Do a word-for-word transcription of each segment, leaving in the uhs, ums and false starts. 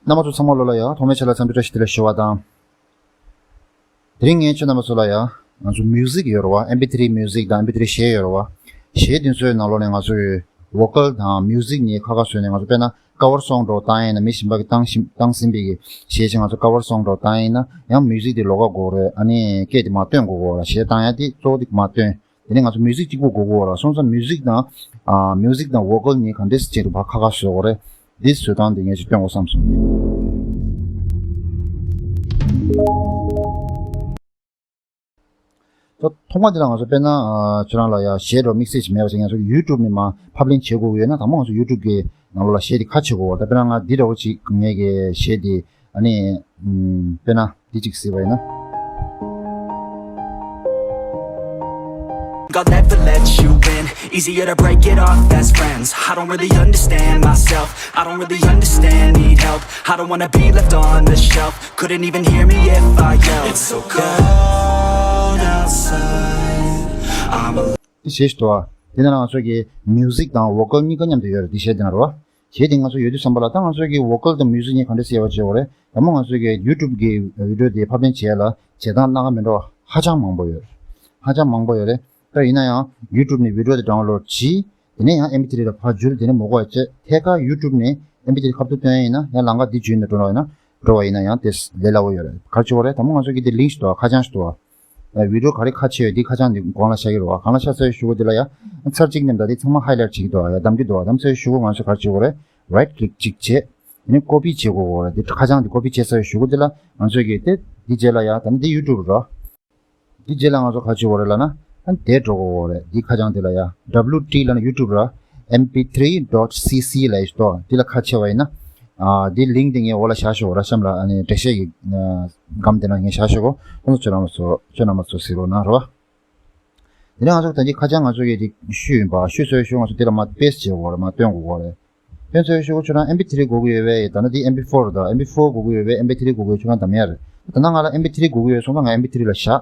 རྣམ་པ་ཚོ་ཚང་མ་ལོ་ལ་ཡ་ཐོག་མའི་ཆ་ལ་འཚམས་འདྲི་བཀྲ་ཤིས་བདེ་ལེགས་ཞུ་བ་དང་། དེ་རིང་ངས་ཁྱེད་རྣམ་པ་ཚོ་ལ་ཡ་ང་ཚོ་མིའུ་ཟིག་ཡོད་རེད་བ། ཨེམ་པི་ཐི་རི་མིའུ་ཟིག་དང་ཨེམ་པི་ཐི་རི་གཞས་ཡོད་རེད་བ། གཞས་དེ་ཚོའི་ནང་ལོགས་ནས་ང་ཚོས་བོ་ཀལ་དང་མིའུ་ཟིག་གཉིས་ཁ་ཁ་བཟོས་ནས། ང་ཚོ་དཔེར་ན་ཀ་བར་སོང་འདྲ་བོ་བཏང་ཡིན་ན། མི་གཞན་པ་གིས་བཏང་བཞིན་བཏང་ཟིན་པའི་གི་གཞས་ཅིག་ང་ཚོ་ཀ་བར་སོང་འདྲ་བོ་བཏང་ཡིན་ན་ཡང་མིའུ་ཟིག་དེ་ལོགས་ཀ་དགོས་རེད། ཨ་ནི་སྐད་དེ་མར་བཏོན་དགོས་གོ་ར། གཞས་བཏང་ཡ་དེ་གཙོ་བོ་དེ་མར་བཏོན། དེ་ནས་ང་ཚོ་མིའུ་ཟིག་གཅིག་པོ་དགོས་ཀྱི་ཡོད་རེད། སོང་ཙང་མིའུ་ཟིག་དང་། ཨ། མིའུ་ཟིག་དང་བོ་ཀལ་གཉིས་ག་འདྲས་སེ་བྱས་ནས་ཕར་ཁ་ཁ་བཟོ་དགོས་རེད། འདི་བཟོ་སྟངས་དེ་ངས་ཅིག་སྟོན་དགོས་བསམ་སོང་། ད་ཐོག་མ་དེ་ལ་ང་ཚོ་དཔེར་ན། ཨ། ཁྱོད་རང་ལ་ཡ་གཞས་འདྲ་བོ་དམིགས་བསལ་ཅིག་མེད་པ་བྱས། ང་ཚོ་ཡུ་ཊུབ་ནས་མར་ཕབ་ལེན་བྱེད་དགོས་ཀྱི་ཡོད་ན། དང་པོ་ང་ཚོ་ཡུ་ཊུབ་གི་ནང་ལོགས་ལ་གཞས་དེ་ཁ་ཕྱེ་དགོས་པ། ད་དཔེར་ན་ང་འདི་འདྲ་བོ་ཅིག་ངས་ཀྱི་གཞས་དེ། ཨ་ནི། ཨམ། དཔེར་ན་འདི་གཅིག་གཟིགས་པ་ཡིན་ན། I'll never let you in. Easier to break it off best friends. I don't really understand myself. I don't really understand, need help. I don't wanna be left on the shelf. Couldn't even hear me if I yelled. It's so cold outside. I'm a དེ་གཞས་ཤིག་འདུག་ཨ། དེ་ནང་ང་ཚོ་གི་མིའུ་ཟིག་དང་བོ་ཀལ་གཉིས་ཀ་མཉམ་དུ་ཡོད་རེད། དེ་གཞས་དེ་ནང་རེད་བ། གཞས་དེ་ང་ཚོ་ཡོད་དུས་ཙམ་པ་ལ། ད་ང་ཚོ་གི་བོ་ཀལ་དང་མིའུ་ཟིག་གཉིས་ག་འདྲ་སེ་ཡོད་པ་བྱེད་དགོས་རེད། དང་པོ་ང་ཚོ་གི་ཡུ་ཊུབ་གི་བི་ཌིའོ་དེ་ཕབ་ལེན་བྱེད་ཡ་ལ་བྱེད་སྟངས་སྣ་ཁ་མི་འདྲ་བ་ཧ་ཅང་མང་པོ་ཡོད་རེད། ཧ་ཅང་མང་པོ་ཡོད་རེད། ད་ཡིན་ན་ཡང་ཡུ་ཊུབ་ནས་བི་ཌིའོ་དེ་ཌའུན་ལོཌ་བྱས། དེ་ནས་ཡང་ཨེམ་པི་ཐི་རི་ལ་ཕར་བསྒྱུར། དེ་ནས་མོ་གོ་བྱས། ཐད་ཀར་ཡུ་ཊུབ་ནས་ཨེམ་པི་ཐི་རི་ཁ་ཐུག་བཏོན་ཡ་ཡིན་ན་ཡང་ལམ་ཁ་འདི་བརྒྱུད་ནས་འགྲོ་ཡ་ཡིན་ན། འགྲོ་བ་ཡིན་ན་ཡང་དེ་ལས་སླ་པོ་ཡོད་རེད། ག་རེ་བྱེད་དགོས་རེད། དང་པོ་ང་ཚོ་གི་དེ་ལིང་ཞིག་འདུག་བ། ཁ་བྱང་ཞིག་འདུག་བ། ཨ། བི་ཌིའོ་ག་རེ་ཁ་ཕྱེ་ཡོད་དེ་ཁ་བྱང་དེ་སྒང་ལ་ཤར་གྱི་རེད་བ། སྒང་ལ་ཤར་ཚར་བའི་གཞུག་གུ་དེ་ལ་ཡ་ཚར་གཅིག་མཉམ་དུ་དེ་ཚང་མ་ཧའི་ལའིཊ་བྱེད་ཀྱི་འདུག་བ། ཡ་བདམས་ཀྱི་འདུག་བ། བདམས་ཚར་བའི་གཞུག་གུ་ང་ཚོ་ག་རེ་བྱེད་དགོས་རེད། རའིཊ་ཀི་ལིག་གཅིག་བྱས། དེ་ནས་ཀོ་པི་བྱེད་དགོས་རེད། དེ་ཁ་བྱང་དེ་ཀོ་པི་བྱས་ཚར་བའི་གཞུག་གུ་དེ་ལ་ང་ཚོ་གི་དེ་འདི་རྗེས་ལ་ཡ། ད་ནི་འདི་ཡུ་ཊུབ་རེད་བ། འདི་རྗེས་ལ་ང་ཚོ་ག་རེ་བྱེད་དགོས་རེད་ལབ་ན། ཨ། དེ་འགྲོ་དགོས་རེད། འདི་ཁ་བྱང་དེ་ལ་ཡ། W T ལབ་ན་ཡུ་ཊུབ་ར། M P three dot C C ལབ་ཡས་ཤིག་འདུག་འདི་ལ་ཁ་ཕྱེ་བ་ཡིན་ན། ཨ། འདི་ལིང་ཀི་དེ་ངས་འོག་ལ་བཞག་ཞོག་ར། གཤམ་ལ་ཨ་ནི་འགྲེལ་བཤད་ཀྱི་སྒམ་དེ་ནང་ངས་བཞག་ཞོག་ཁོང་ཚོ་ཁྱོད་རང་ཚོ་ཁྱོད་རྣམ་པ་ཚོ་གཟིགས་རོགས་གནང་རོགས། དེ་ནས་ང་ཚོ་ད་འདི་ཁ་བྱང་ང་ཚོ་ཡས་དེ་བཤུས་ཡིན་པ། བཤུས་ཚར་བའི་གཞུག་ང་ཚོ་འདི་ལ་མར་པེ་སི་ཊི་བྱེད་དགོས་རེད། མར་བཏོན་དགོས་རེད། ཁྱོད་ཚོའི་ཤོག་གུ་ཁྱོད་རང་ཨེམ་པི་ཐི་རི་དགོས་ཀྱི་ཡོད་པས། ད་ནི་འདི་ཨེམ་པི་ཕོར་དང་ཨེམ་པི་ཕོར་དགོས་ཀྱི་ཡོད་པས། ཨེམ་པི་ཐི་རི་དགོས་ཀྱི་ཡོད། ཁྱོད་རང་འདམ་ཡ་རེད། ད་ནང་ང་ལ་ཨེམ་པི་ཐི་རི་དགོས་ཀྱི་ཡོད་སོང་ཙང་ང་ཨེམ་པི་ཐི་རི་ལ་བཞག་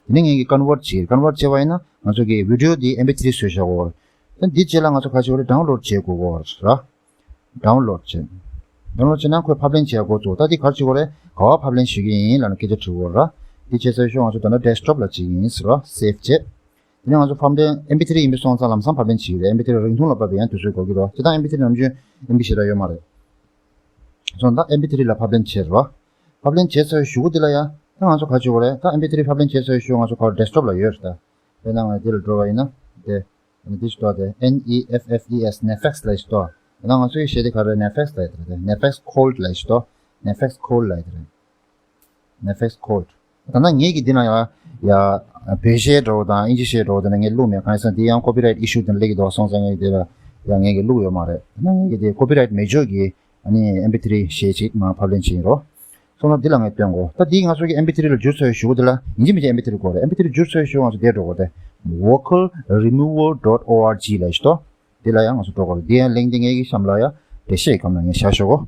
དེ་ནས་ངས་ཀྱི་ཀོན་ཝར་ཊི་བྱེད། ཀོན་ཝར་ཊི་བྱས་པ་ཡིན་ན་ང་ཚོ་གི་བི་ཌིའོ་འདི་ཨེམ་པི་ཐི་རི་བཟོས་བཞག་གོ། ད་འདི་རྗེས་ལ་ང་ཚོ་ག་རེ་བྱེད་དགོས་རེད། ཌའུན་ལོཌ་བྱེད་དགོས་གོ་ར། ཌའུན་ལོཌ་བྱེད། ཌའུན་ལོཌ་བྱས་ན་ཁོས་ཕབ་ལེན་བྱེད་འགོ་བཙུགས། ད་འདི་ག་རེ་བྱེད་དགོས་རེད། ག་པར་ཕབ་ལེན་བྱེད་ཀྱི་ཡིན་ལབ་ནས་སྐད་ཆ་དྲི་གོ་ར། འདི་བྱས་ཚར་ཤོག་ང་ཚོ་ད་ལྟ་ཌེ་སི་ཊོབ་ལ་བྱེད་ཀྱི་ཡིན་ཟེར་བ། སེབ་བྱེད། དེ་ནས་ང་ཚོ་ཕབ་ལེན་ཨེམ་པི་ཐི་རི་ཡིན་པའི་སོང་ཙང་ལམ་སང་ཕབ་ལེན་བྱེད་ཀྱི་རེད། ཨེམ་པི་ཐི་རི་རིང་ཐུང་ལ་བབས་པའི་ཡང་དུས་ཚོད་འགོར་གྱི་རེད། དེ་དང་ཨེམ་པི་ཐི་རི་ནམ་རྒྱུན་ཨེམ་བི་ཞེ་དྲག་ཡོད་མ་རེད། སོང་ཙང་ཨེམ་པི་ཐི་རི་ལ་ཕབ་ལེན་བྱས་རེད་བ། ཕབ་ལེན་བྱས་ཚར་བའི་གཞུག་གུ་དེ་ལ་ཡ། ད་ང་ཚོ་ག་རེ་བྱེད་དགོས་རེད། ད་ཨེམ་པི་ཐི་རི་ཕབ་ལེན་བྱས་ཚར་བའི་གཞུག་ང་ཚོ་ག་རེ་ཌེ་སི་ཊོབ་ལ་ཡོད་རེད་ད། དཔེར་ན་ང་འདི་ལ་འགྲོ་བ་ཡིན་ན། དེ། ཨ་ནི་འདི་ཞིག་འདུག་དེ། N E F F E S Neffex ལབ་ཞིག་འདུག་དེ་ན་ང་ཚོའི་གཞས་དེ་ག་རེ་རེད། Neffex ལབ་ཡ་དེ་རེད། དེ་Neffex Cold ལབ་ཞིག་འདུག Neffex Cold ལབ་ཡ་དེ་རེད། Neffex Cold། ད་ནང་ངས་ཀྱི་འདི་ན་ཡ། ཡ། བོད་གཞས་འདྲ་བོ་དང་ཨིན་ཇི་གཞས་འདྲ་བོ་དེ་ན་ངས་བླུགས་མེད། གང་ཡིན་ཟེར་ན་འདི་ཡང་ཀོ་པི་རའིཊ་ཨི་ཤུ་དེ་སླེབས་ཀྱི་འདུག་སོང་ཙང་ངས་འདི་ལ་ཡ་ངས་ཀྱི་བླུགས་ཡོད་མ་རེད། ད་ནང་ངས་ཀྱི་འདི་ཀོ་པི་རའིཊ་མེད་ཆོག་གི། ཨ་ནི་ཨེམ་པི་ཐི་རི་གཞས་ཅིག་མར་ཕབ་ལེན་བྱས་ཡིན་རོ། སོང་ཙང་འདི་ལ་ངས་སྟོན་གོ། ད་འདི་ང་ཚོ་གི་ཨེམ་པི་ཐི་རི་ལ་བསྒྱུར་ཚར་བའི་གཞུག་གུ་འདི་ལ་ཡིན་གཅིག་མིན་གཅིག་ཨེམ་པི་ཐི་རི་དགོས་རེད། ཨེམ་པི་ཐི་རི་བསྒྱུར་ཚར་བའི་གཞུག་གུ་ང་ཚོ་འདིར་འགྲོ་དགོས་རེད། བོ་ཀལ་རི་མུ་ཝལ་ཌོཊ་ཨོ་ཨར་ཇི་ལབ་ཡ་ཞིག་འདུག་འདི་ལ་ཡང་ང་ཚོ་འགྲོ་དགོས་རེད། འདི་ཡང་ལིང་ཀི་འདི་ངའི་གི་གཤམ་ལ་ཡ་འགྲེལ་བཤད་ཀྱི་སྒང་ལ་ངས་བཞག་ཞོག་གོ།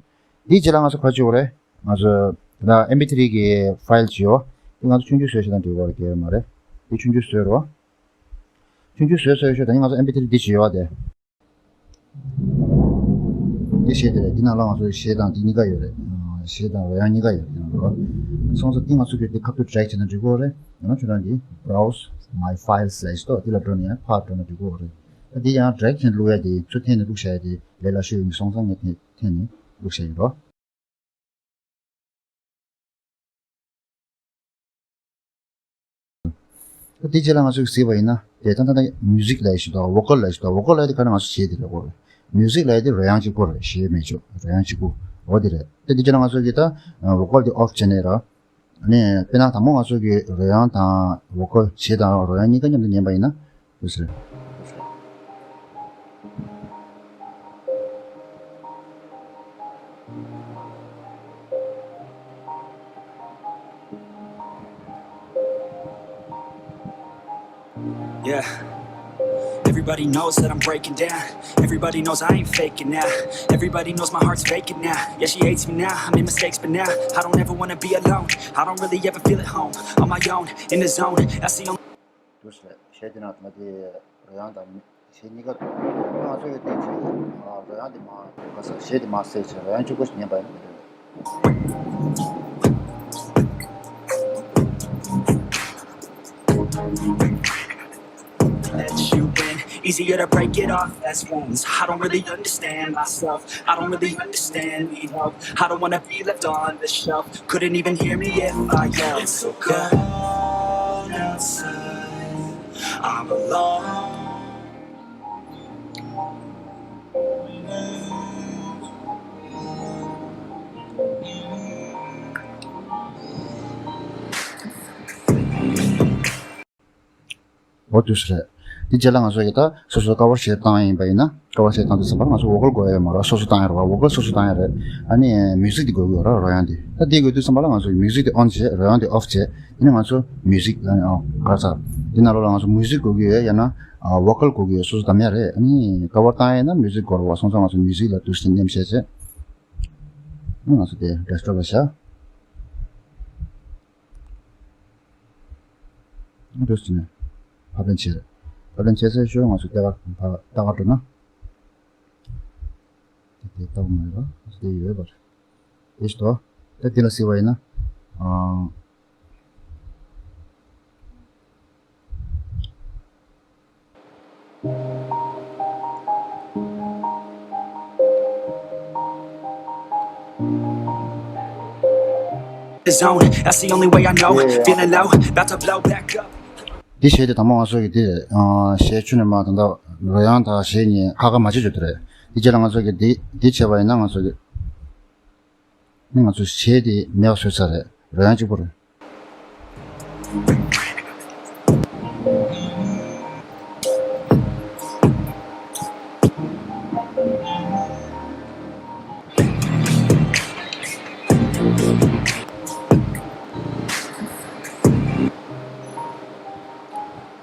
འདིའི་རྗེས་ལ་ང་ཚོ་ག་རེ་བྱེད་དགོས་རེད། ང་ཚོ་ད་ལྟ་ཨེམ་པི་ཐི་རི་གི་ཕའིལ་ཅིག་ཡོད། འདི་ང་ཚོ་ཆུང་ཆུང་བཟོས་བྱས་ན་འགྲིག་གི་རེད། གལ་མ་རེད། འདི་ཆུང་ཆུང་བཟོས་རོགས། ཆུང་ཆུང་བཟོས་ཚར་བའི་གཞུག་ད་ནི་ང་ཚོ་ཨེམ་པི་ཐི་རི་འདི་ཅིག་ཡོད་པ་དེ། འདི་གཞས་དེ་རེད། འདི་ནང་ལ་ང་ཚོའི་གཞས་དང་འདི་གཉིས་ཀ་ཡོད་རེད། ཨ། གཞས་དང་རོལ་དབྱངས་གཉིས་ཀ་ཡོད་རེད། འདི་ནང་ལ། སོང་ཙང་འདི་ང་ཚོ་གི་འདི་ཁ་ཐུག་ཌི་རེག་བྱས་ན་འགྲིག་གི་རེད། ཡང་ན་ཁྱོད་རང་གི་Browse My Files ལབ་ཡས་ཤིག་འདུག་འདི་ལ་འགྲོ་ནས་ཡང་ཕར་འགྲོ་ན་འགྲིག་གི་རེད། ད་འདི་ཡང་ཌི་རེག་བྱས་ནས་བླུག་ཡ་དེ་ཚུར་འཐེན་ནས་བླུག་བཞག་ཡ་དེ་ལས་སླ་ཤོས་ཡིན་སོང་ཙང་ངས་འཐེན་འཐེན་ནས་བླུག་བཞག་ཡིན་རོ། ད་དེ་རྗེས་ལ་ང་ཚོས་གཟིགས་པ་ཡིན་ན། དེ་ད་ད་ད་མིའུ་ཟིག་ལབ་ཡ་ཞིག་འདུག་བོ་ཀལ་ལབ་ཡ་ཞིག་འདུག་བོ་ཀལ་ལབ་ཡ་དེ་ག་རེ་ང་ཚོ་བྱེད་དེ་རེད་གོ། མིའུ་ཟིག་ལབ་ཡ་དེ་རོལ་དབྱངས་གཅིག་པོ་རེད། གཞས་མེད་ཆོག་རོལ་དབྱངས་གཅིག་པོ། འོ་དེ་རེད། ད་དེ་རྗེས་ལ་ང་ཚོ་གིས་ད་བོ་ཀལ་དེ་ཨོཕ་བྱས་ནས་ར། ཨ་ནི་དཔེར་ན་དང་པོ་ང་ཚོ་གིས་རོལ་དབྱངས་དང་བོ་ཀལ། གཞས་དང་རོལ་དབྱངས་གཉིས་ཀ་མཉམ་དུ་ཉན་པ་ཡིན་ན། དུས་ཚོད། Yeah. Everybody knows that I'm breaking down. Everybody knows I ain't faking now. Everybody knows my heart's faking now. Yeah, she hates me now. I made mistakes, but now I don't ever wanna be alone. I don't really ever feel at home. On my own, in the zone. That's the only དུས་ཚོད། གཞས་དེ་ནང་ང་དེ་རོལ་དབྱངས་དང་མི་གཞས་གཉིས་ཀ་འདུག་ང་ཚོ་ཡོད་དེ་ཅིག་ཨ། རོལ་དབྱངས་དེ་མར་ག་ས་གཞས་དེ་མར་སེལ་བྱས་རོལ་དབྱངས་གཅིག་པོ་ཞིག་ཉན་པ་ཡིན་ན་མི་འདུག Let you in. Easier to break it off as wounds. I don't really understand myself. I don't really understand, need help. I don't wanna be left on the shelf. Couldn't even hear me if I yelled. It's so cold outside. I'm alone. འོ་དུས་རེད། དེ་རྗེས་ལ་ང་ཚོ་གི་ད་སོ་སོ་ཀ་བར་ཤེར་བཏང་ཡིན་པ་ཡིན་ན། ཀ་བར་ཤེར་བཏང་དུས་ཙམ་པ་ལ་ང་ཚོ་བོ་ཀལ་དགོས་ཡ་ཡོད་མ་རེད། སོ་སོ་བཏང་ཡ་རེད་བ། བོ་ཀལ་སོ་སོ་བཏང་ཡ་རེད། ཨ་ནི་མིའུ་ཟིག་དེ་དགོས་ཀྱི་ཡོད་རེད། རོལ་དབྱངས་དེ། ད་དེ་དགོས་དུས་ཙམ་པ་ལ་ང་ཚོ་མིའུ་ཟིག་དེ་ཨོན་བྱས། རོལ་དབྱངས་དེ་ཨོཕ་བྱས། དེ་ནས་ང་ཚོ་མིའུ་ཟིག་ཨ་ནི་ཨོ་གར་ཚར། དེ་ནང་ལོགས་ལ་ང་ཚོ་མིའུ་ཟིག་དགོས་ཀྱི་ཡོད། ཡང་ན་ཨ་བོ་ཀལ་དགོས་ཀྱི་ཡོད། སོ་སོ་བདམས་ཡ་རེད། ཨ་ནི་ཀ་བར་བཏང་ཡ་ཡིན་ན་མིའུ་ཟིག་དགོས་རེད་བ། སོང་ཙང་ང་ཚོ་མིའུ་ཟིག་ལ་དུས་ཚོད་མཉམ་བཤད་བྱས། ཨ་ང་ཚོ་དེ་ཌེ་སི་ཊོབ་ལ་བཞག་འདུག་ཟེར་ནས་ཕབ་ལེན་བྱས་རེད། ཕབ་ལེན་བྱས་ཚར་ཤོག་ང་ཚོ་ལྟ་ག་ལྟ་ག་འགྲོ་ན། དེ་དེ་ལྟ་བུ་མ་རེད་པ། དེ་ཡོད་པ་རེད། དེ་ཞིག་ཏོ། ད་དེ་ལ་གཟིགས་པ་ཡིན་ན། ཨང་། The zone, that's the only way I know. Feeling low, about to blow back up. འདི་གཞས་དེ་དང་པོ་ང་ཚོ་གི་འདི་རེད། ཨང་། གཞས་ཆུ་ནས་མ་ད་ལྟ་རོལ་དབྱངས་དང་གཞས་གཉིས་ཁ་ཁ་མ་བྱེད་རྒྱུ་དེ་རེད། འདི་རྗེས་ལ་ང་ཚོ་གི་འདི་འདི་བྱས་པ་ཡིན་ན་ང་ཚོ་གི་ནི་ང་ཚོ་གཞས་དེ་མེད་པ་བཟོས་ཚར་རེད། རོལ་དབྱངས་གཅིག་པོ་རེད།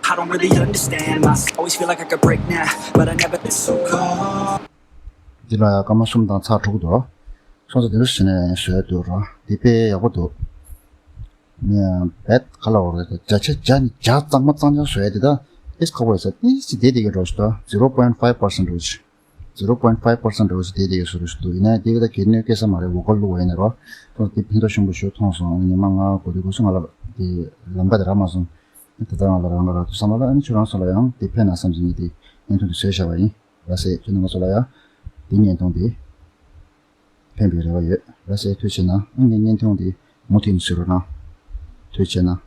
I don't really understand myself. Always feel like I could break now, but I never been so cold. འདི་ལ་ཡང་སྐར་མ་གསུམ་དང་ཚེག་དྲུག་འདུག་སོང་ཙང་དེ་འདྲ་ཞིག་ནས་བཟོས་འདུག་ར། འདི་དཔེ་ཡག་པོ་འདུག་ནས་བེད་ག་ལ་འོ་རེད། བརྒྱ་ཆ་བརྒྱ་ནི་བརྒྱ་གཙང་མ་གཙང་རྐྱང་བཟོས་ཡ་དེ་ད་ཨེས་ཁ་པོ་རེད་ས། ཏིས་ཅི་བསྡད་བསྡད་ཀྱི་འགྲོ་ཞིག་འདུག zero point five percent འགྲོ་ཞིག zero point five percent འགྲོ་ཞིག་བསྡད་བསྡད་ཀྱི་བཟོ་རུ་ཞིག་འདུག་ཡིན་ན་དེ་ག་ད་གལ་གནོད་སྐྱེལ་ས་མ་རེད། བོ་ཀལ་བླུགས་པ་ཡིན་ན་རོ། ཁོང་དེ་ཕན་ཐོགས་ཆེན་པོ་ཞིག་མཐོང་སོང་། ཉི་མ་ལྔ་འགོར་དུས་སྐབས་སུ་ང་ལ་དེ་ལམ་ཁ་དེ་རག་མ་སོང་། ད་ལྟ་ང་ལ་རག་འགའ་རག་འདུག་བསམ་པ་ལ། ཨ་ནི་ཁྱོད་རང་ཚོ་ལ་ཡང་དེ་ཕན་ན་བསམ་བྱས་ངས་དེ་བརྙན་ཐུང་དེ་བཟོས་བཞག་པ་ཡིན། ར་སེ་ཁྱོད་རྣམ་པ་ཚོ་ལ་ཡང་དེ་བརྙན་ཐུང་དེ་ཕན་པའི་རེ་བ་ཡོད། ར་སེ་ཐུགས་རྗེ་གནང་། ཨ་ནི་བརྙན་ཐུང་དེ་མུ་མཐུད་ནས་གཟིགས་རོགས་གནང་། ཐུགས་རྗེ་གནང་།